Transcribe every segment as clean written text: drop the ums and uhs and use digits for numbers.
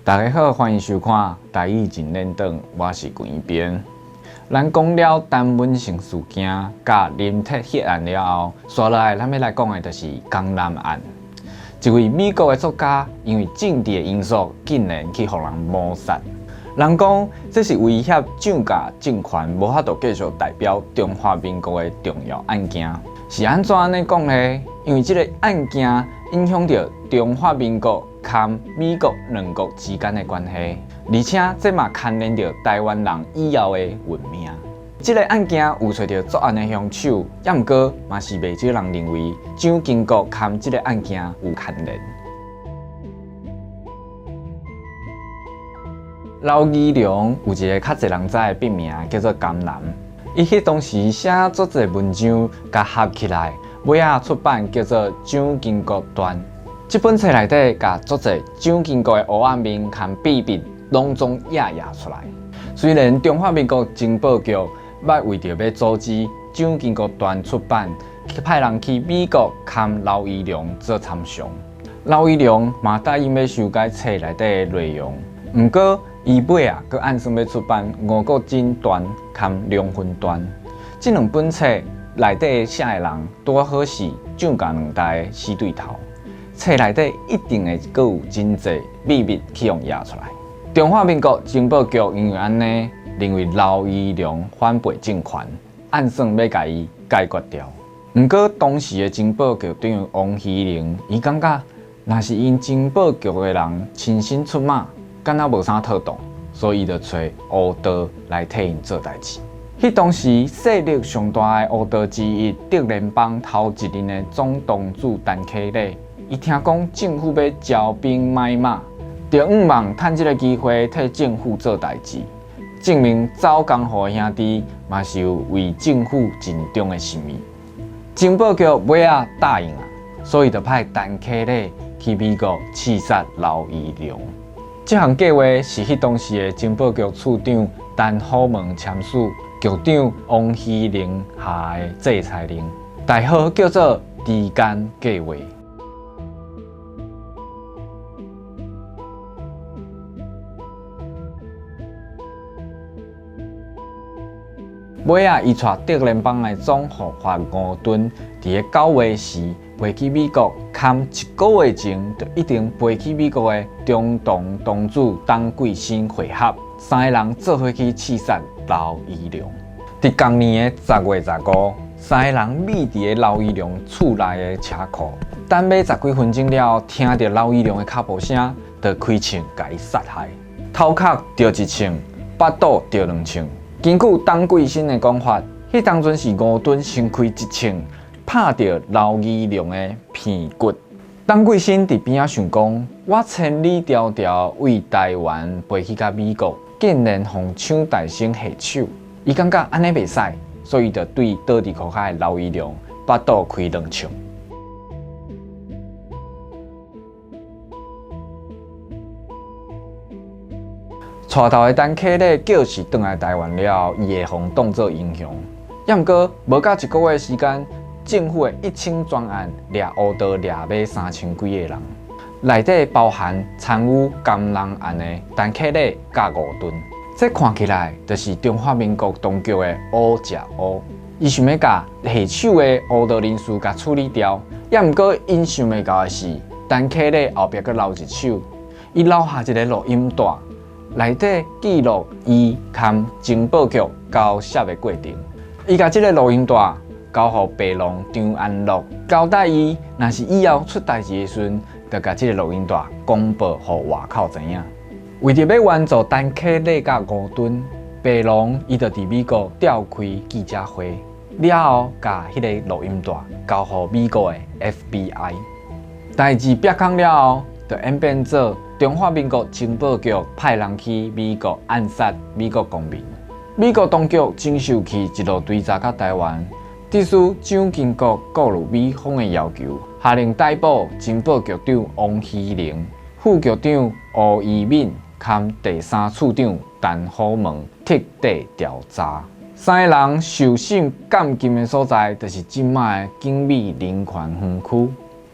大家好，歡迎收看《台語真練轉》，我是關一邊。咱講了陳文成事件佮林鐵血案了後，紲落來咱欲來講的就是江南案。一位美國的作家，因為政治的因素，竟然去予人謀殺。人講這是威脅蔣賈政權無法度繼續代表中華民國的重要案件。是按怎按呢講呢？因為這个案件影響著中華民國佮美國兩國之間的關係，而且這嘛牽連著臺灣人以後的運命。這个案件有揣著作案的兇手，猶毋過嘛是袂少人認為蔣經國佮這个案件有牽連。劉義隆有一个較濟人知的筆名叫做甘南，伊彼當時寫足濟文章，共合起來，尾仔出版叫做《蔣經國傳》。這本冊內底，共足濟蔣經國的黑暗面佮秘密攏總掖掖出來。雖然中華民國情報局捌為著欲阻止《蔣經國傳》出版，派人去美國共劉義隆做參詳，劉義隆嘛答應欲修改冊內底的內容，毋過伊尾仔閣按算欲出版《吳國桢傳》佮《梁芬傳》這兩本冊內底寫的人，拄好是蔣賈兩代的死對頭。冊內底一定會閣有真濟秘密去予掖出來。中華民國情報局因為按呢，認為劉義隆反背政權，按算欲共伊解決掉。毋過當時的情報局長王希齡，伊感覺若是𪜶情報局的人親身出馬，敢若無啥妥當，所以伊就揣烏道來替𪜶做代誌。彼當時勢力上大的烏道之一，竹聯幫頭一任的總東主陳啟禮，伊聽講政府欲招兵買馬，就向望趁這个機會替政府做代誌，證明走江湖的兄弟嘛是有為政府盡忠的心意。情報局尾仔答應啊，所以就派陳啟禮去美國刺殺劉義隆。這項計劃是彼當時的情報局處長陳虎門簽署，局長王希齡下的制裁令，代號叫做“豬肝計劃”。尾仔，伊帶竹聯幫的總護法吳敦，佇咧9月時飛去美國，崁一个月前就已經飛去美國的中銅東主董桂森會合，三个人做伙去刺殺劉義隆。佇仝年的10月15，三个人覕佇咧劉義隆厝內的車庫，等欲十幾分鐘了後，聽著劉義隆的腳步聲，就開槍共伊殺害，頭殼著一槍，腹肚著兩槍。根據董桂森的講法，彼當陣是吳敦先開一槍，拍著劉義隆的鼻骨。董桂森佇邊仔想講：我千里迢迢為臺灣飛去到美國，竟然予搶大星下手。伊感覺按呢袂使，所以就對倒佇塗跤的劉義隆腹肚開兩槍。帶頭的陳啟禮叫是轉來臺灣了後，伊會予人當做英雄。猶毋過無到一个月時間，政府的一清專案掠烏道掠欲3000幾个人，內底包含參與江南案的陳啟禮佮吳敦。這看起來就是中華民國當局的烏食烏，伊想欲共下手的烏道人士共處理掉。猶毋過𪜶想袂到的是，陳啟禮後壁閣留一手，伊留下一个錄音帶。內底記錄伊佮情報局交涉的過程。伊共這个錄音帶交予白龍張安樂，交代伊，若是以後出代誌的時陣，就共這个錄音帶公布予外口知影。為著欲援助陳啟禮佮吳敦，白龍伊就佇美國召開記者會，了後共彼个錄音帶交予美國的 FBI。代誌煏空了後，就演變做中華民國情報局派人去美國暗殺美國公民。美國當局真受氣，一路追查到臺灣，致使蔣經國顧慮美方的要求，下令逮捕情報局長王希齡、副局長吳怡敏佮第三處長陳虎門，徹底調查。三个人受審監禁的所在，就是這擺的景美人權園區。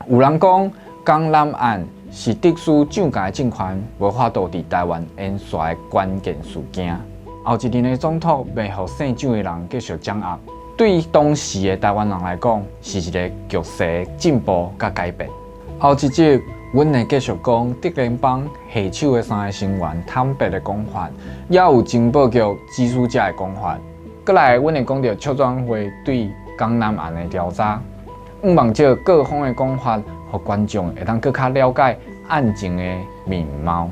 有人講，江南案。是特殊蔣蔣的政權無法度佇台灣延續的關鍵事件。後一任的總統袂予姓蔣的人繼續掌握，對當時的台灣人來講，是一个局勢進步佮改變。後一集，阮會繼續講竹聯幫下手的三个成員坦白的講法，也有情報局指使者的講法。閣來，阮會講著促轉會對江南案的調查，向望藉各方的講法，予觀眾會當閣較了解案情的面貌。